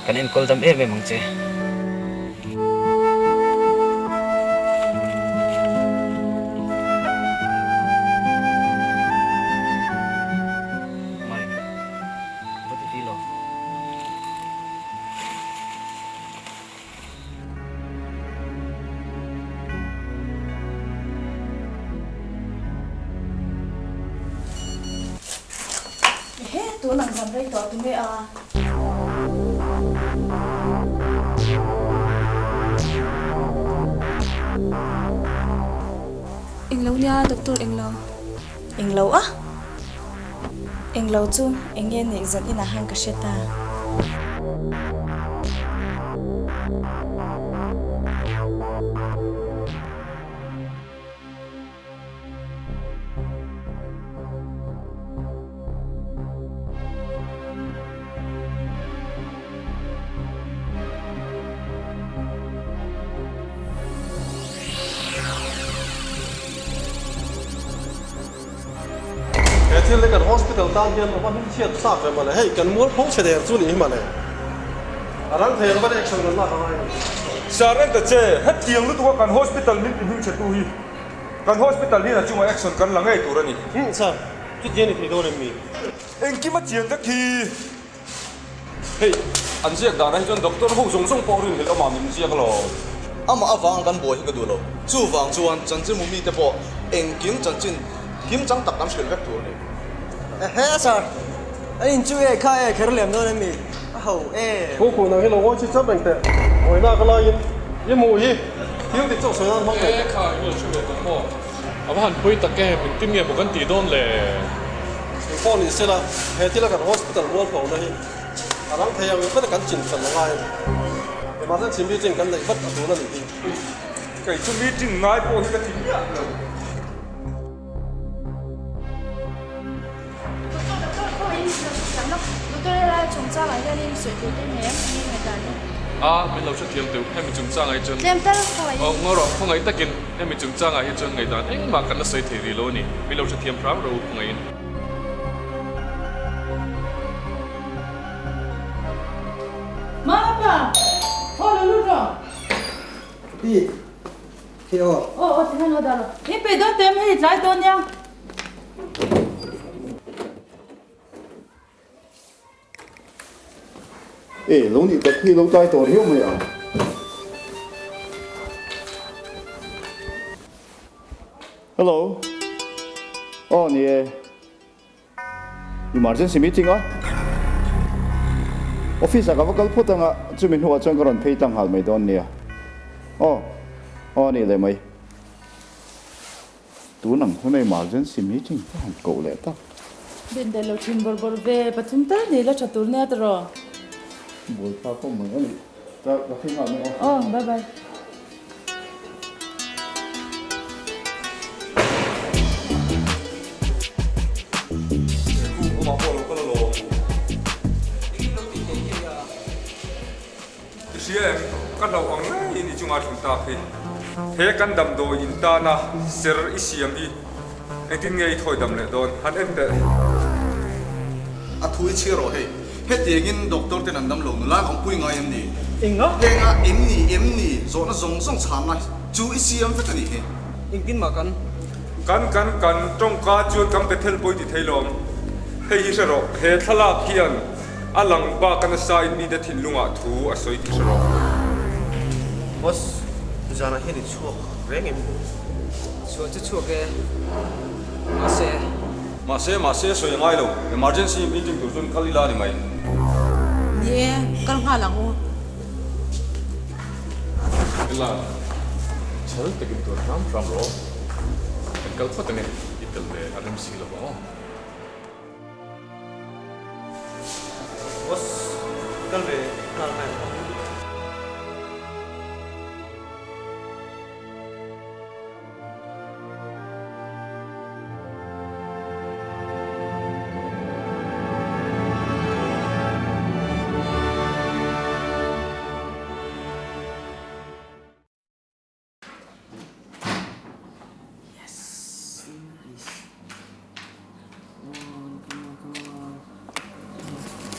kan enkawl dam em em ang che. Mai, va ti feel off. Ehe, tun ang zan rei tawh tunge a? Englo nia doctor englo. Englo a? Englo chu eng nge nih zan inah hian ka hre ta. He thil hi kan hospital tan hian a va hmingchhiat thlak ve mawle, hei kan mualpho chhe der chu ni hi mawle, a rang thei ang va action kan lak a ngai a ni. Sir en ta che, hetiang lutuk a kan hospital min ti hmingchhe tu hi kan hospital hian a chungah action kan la ngei tur a ni. Hum sir, chuti a ni thei dawn em mi? Engkim a chian vek hi. Hei, an ziak danah hi chuan doctor ho zawng zawng pawh rinhlelh awmah min ziak alawm. Amah avang kan buai hi ka duh lo. Chuvang chuan chanchinmu mite pawh engkim chanchin kim chang tak kan hrilh vek tur a ni. Ehe sir, a in chu e kha e kher lem dawn em mi? A ho e. Pu Khu nang hi lo ngawi chi chap reng teh. Ngawihna ka laiin i hmuh hi thil dik chauh sawi nan hmang ve teh. E kha i lo hre ve tawh maw? A va han pui tak em, engtin nge maw kan tih dawn le? Engpawh ni sela, he thila kan hospital mualpho na hi a rang thei ang ber kan chin fel a ngai a ni. Emergency meeting kan neih vat a tul a nih hi. Kei chu meeting ngai pawh hi ka ti miah lo. Doctor, doctor, khaw in lo hrethiam lo. Doctor helai chungchangah hianin sawi tur te nei em? Enge ngaihdan hi? A, min lo hrethiam deuh. Hemi chungchangah hi chuan. Tlem tal khaw in. Aw, ngaw rawh, khawngaih takin hemi chungchangah hi chuan ngaihdan engmah kan la sawi thei rih lo a ni. Min lo hrethiam hram rawh u khawngaihin. Mama pa, haw lo lut rawh. Pi, khi aw. Aw, aw, tikhan aw dah rawh. In peih dawn teh em hei tlai dawn nia. E, lo nih tak hi lo tlai tawh riau mai ang. Hello. Aw ni e. Emergency meeting a. Office ah ka va kal phawt anga chumi hnuah chuan ka rawn phei tlang nghal mai dawn nia. Aw, aw ni leh mai. Tun ang hun a emergency meeting te han koh leh tak. Ben daih lo thin bawrh bawrh ve, pathum tal ni la tha tur nia tawh. Buai thlak awm mai a ni. Ka ka thleng nghal mai aw. Aw, bye bye. He khu awmah pawh lo kal alawm. Engin lo tih theih hi a? I hria em? Ka hlauh ang ngeiin i chunga thleng tak hi. He kan damdawi in tana ser i siam hi engtin nge i thawi dam leh dawn? Han en teh. A thu i chhiar rawh hei. Hetiangin doctor ten an dam lo nula ka awmpui ngai em ni? Enga? Enga em ni em ni? Zawhna zawng zawng chhanna chu i siam vek a nih hi. Engtin mah kan. Kan kan kan tawngka chuan kan Bethel pawh i ti thei lawm. Hei hi hre rawh, he thlalak hian A lang bak a nasa in mite thinlungah thu a sawi tih hre rawh. Boss, zanah hian i chhuak reng em? Chhuah chu chhuak e, mahse. Mahse, mahse sawi a ngai lo. Emergency meeting tur chuan kal ila a ni mai. Ni e, kal nghal ang u. Ila, chhal takin tur hram hram rawh. Kan kal phawt ange, i tel ve a rem si lo vang aw. Boss, kal ve nghal mai ang.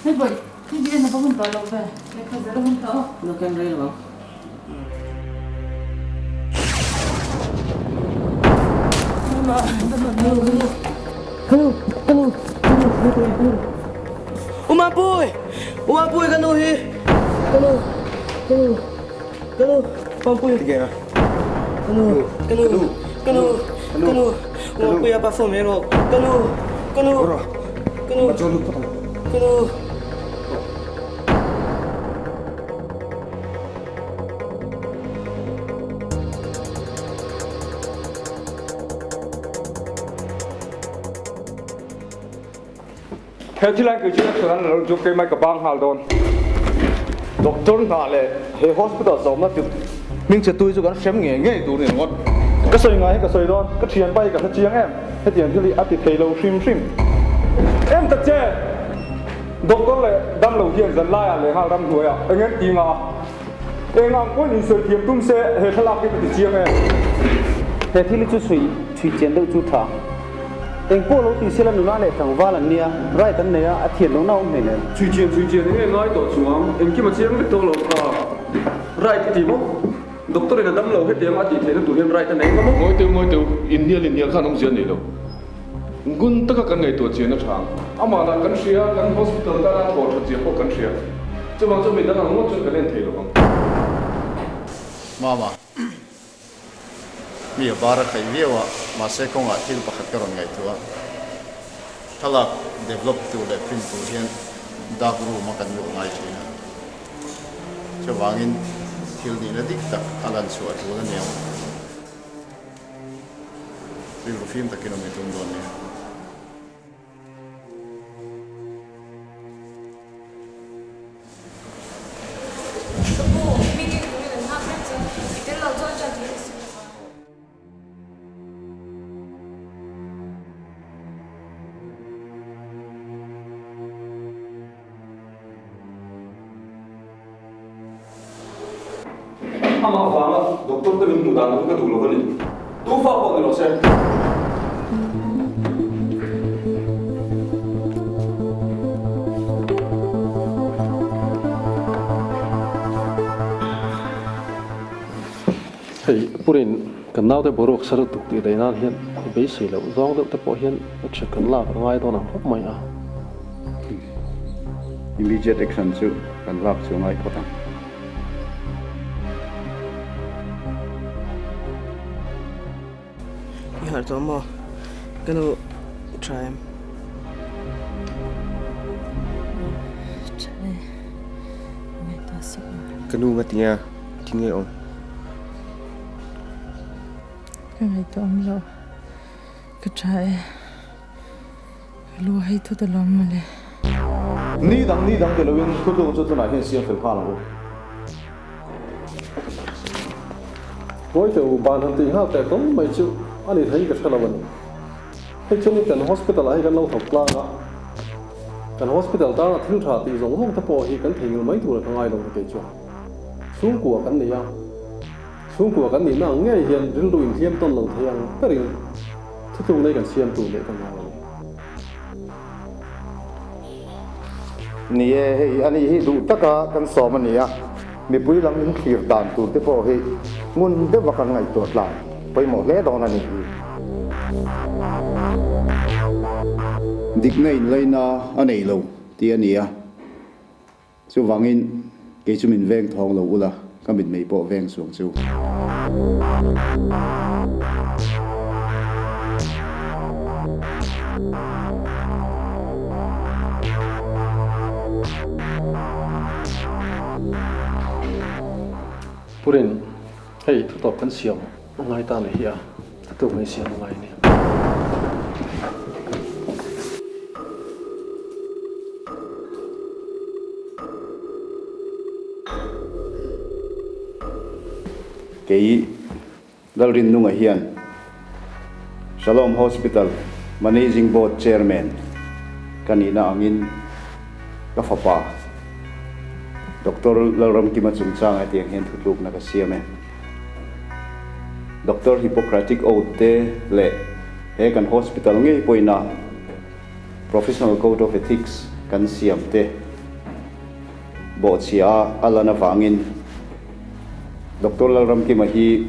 Hei bawih, TV en a va hun tawh lo ve, lehkha zir a hun tawh aw. Lo ken rei lo ang. Umapui! Umapui ka nu hi! Ka nu! Ka nu! Ka nu! Pampui! Ka nu! Ka nu! Ka nu! Ka nu! Umapui a pa phone mai rawh! Ka nu! Ka nu! Ka nu! Ka nu! He thil an kei chu action an la lo chu keimah ka bang nghal dawn. Doctor hna leh he hospital zawmna chu hmingchhe tui chu kan hrem ngei ngei tur ni ringawt. Ka sawi ngai hi ka sawi dawn, ka thianpa hi ka hre chiang em, hetiang thil hi a ti thei lo hrim hrim. Em ta che! Doctor leh damlo hian zan laiah leh nghal ramhnuaiah eng en ti nga a, eng ang pawhin insawi thiam tum se he thlalak hi ka ti chiang em. He thil hi chu chhui chhui chian deuh chu tha. Eng pawh lo ti sela nula leh tlangval an nia, right an nei a, a thian lohna a awm hleinem. Chhui chian chhui chian eng nge ngai tawh chuang, engkim a chiang vek tawh lo kha. Right i ti maw? Doctor in a damlo hetiang a tih theihna tur hian right a nei nga maw? Ngawi teu ngawi teu, inhnial inhnial khan awmzia a nei lo. Ngun taka kan ngaihtuah chian a tha ang. Amah lah kan hria, kan hospital tana thawh that zia pawh kan hria. Chuvang chuan midang ang ngawt chuan kan en thei lo ang. Mama, mi a bar a khaih viau a, mahse kawngah thil pakhat ka rawn ngaihtuah a. Thlalak develop tur leh print tur hian dark room a kan luh ngai thin a. Chuvangin thil nihna dik tak a lan chhuah a tul a niang. Rilru fim takin awm i tum dawn nia. Ka pu, meeting turin an nghak reng che, i tel lo chuan ṭan thei ni si lo va. Amah vanga doctor te min hmuh dan hi ka duh lo a ni. Tu fa pawh ni lo se. Hei Purin kan naute boruak sa lutuk tih daih nan hian i beisei loh zawng deuh te pawh hian action kan lak a ngai dawn ang khawp mai a. Immediate action chu kan lak chu a ngai phawt ang. I harh tawh maw? Ka nu tha em? Tha e, ngaihtuah suh a. Ka nu nga tinge a? Tinge awm? Ka ngaihtuah awm loh, ka tha e. Ka lu a hei thut alawm mawle. Ni dang ni dang ti loin thutluk chu tunah hian siam fel nghal ang u. Ngawi teh u, ban han tih nghal teh tawng mai chu a ni thei ka hre lo a ni. Hei chuan kan hospital ah hi kan lo thawk tlang a, kan hospital tana thil tha tih zawng zawng te pawh hi kan theihnghilh mai tur a ka ngai lo ni kei chuan. Chhungkua kan nei a, chhungkua kan nihna ang ngei hian rilru inhliam tawn lo thei ang berin Thutluk nei kan siam tur leh ka ngai a ni. Ni e, hei ani hi duh taka kan sawm a ni a, mipui lam in thlir dan tur te pawh hi ngun deuh a kan ngaihtuah tlan pawimawh hle dawn a nih hi. Dikna inlaina a nei lo tih a ni a, Chuvangin, kei chu min veng thawng lo ula, ka mitmei pawh veng suang chu. Purin, hei thutawp kan siam a ngai ta leh hi a, thutawp kan siam a ngai a ni. Kei Lalrinnunga hian Shalom Hospital Managing Board Chairman ka nihna angin ka fapa Doctor Lalramkima chungchang hetiang hian thutlukna ka siam e. Doctor Hippocratic Oath te leh he kan hospital ngei pawhina Professional Code of Ethics kan siam te. bawhchhia a a lan avangin Doctor Lalramkima hi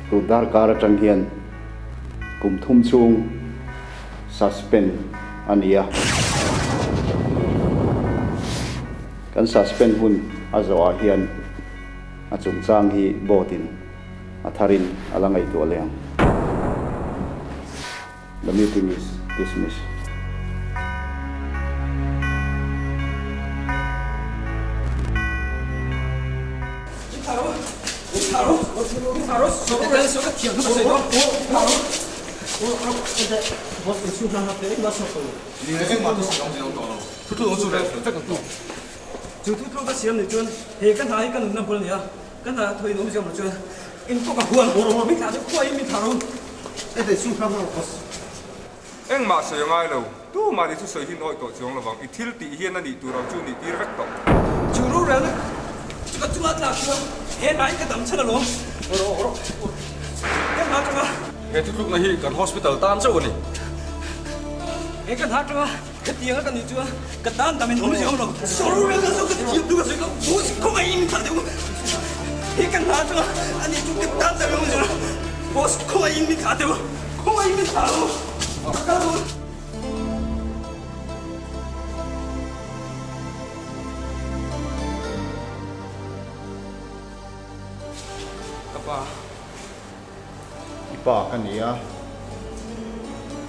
Tun darkar atang hian kum thum chhung suspend a ni a. Kan suspend hun a zawhah hian a chungchang hi board in a tharin a la ngaihtuah leh ang. The meeting is dismissed. Chu thu tluk a siam nih chuan he ka hna hi ka nunna bul a ni a, ka hna thaw in awm ziam lo chuan in pawh ka huan mi thlah chu khuaiin mi thlah rawh. Engmah sawi a ngai lo, tumah ni chu sawi hi nawi tawh chuang lovang, i thil tih hian a nih tur ang chu nih tir vek tawh. Chu rorelna chu ka chunga tlak chuan he hna hi ka dam chhan alawm. Ka hna tanga. He thutlukna hi kan hospital tan chauh a ni. He ka hna tanga hetianga ka nih chuan ka tan dam in awm zia awm lo. Chu rorelna chu ka thiam duh ka sawi ka boss khawngaih in min thlah deuh. He ka hna tanga a nih chu ka tan dam in awm zia lo. Boss khawngaih in min thlah deuh. Khawngaih min thlah lo. Ka kal dawn. Ka pa. I pa ka ni a,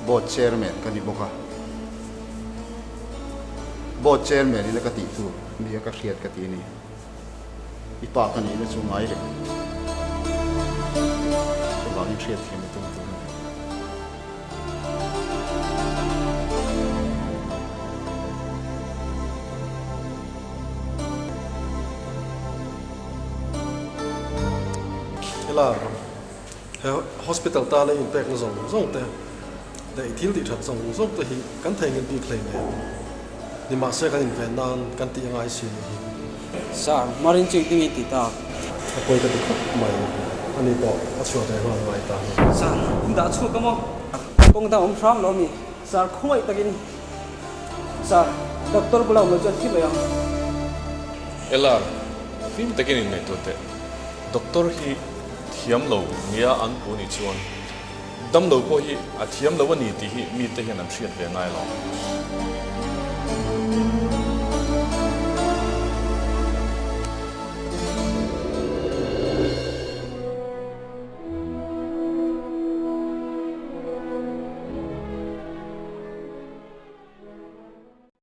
Board Chairman ka ni bawk a. Board Chairman ina ka tih tur nia ka hriat ka ti a ni. I pa ka nihna chu ngai reng. Chuvangin hriatthiam a tum tur a ni. Hela he hospital tana inpekna zawng zawng te leh i thil tih that zawng zawng te hi kan theihnghilh bik hlei nen nimahse kan inven nan kan tih a ngai si nih hi. Sir, Marin chu engtin nge i tih tak? A pawi ka ti khawp mai, ani pawh a chhuah ve nghal ngai ta. Sir, in dah chhuak a maw? Kawng dang awm hram lo mi? Sir, khawngaih takin. Sir, doctor bula awm lo chuan thi mai ang. Ella, fim takin inngaihtuah teh. Doctor hi thiam lo nia an pu nih chuan damlo pawh hi a thiam lo a ni tih hi mite hian an hriat ve ngai lo.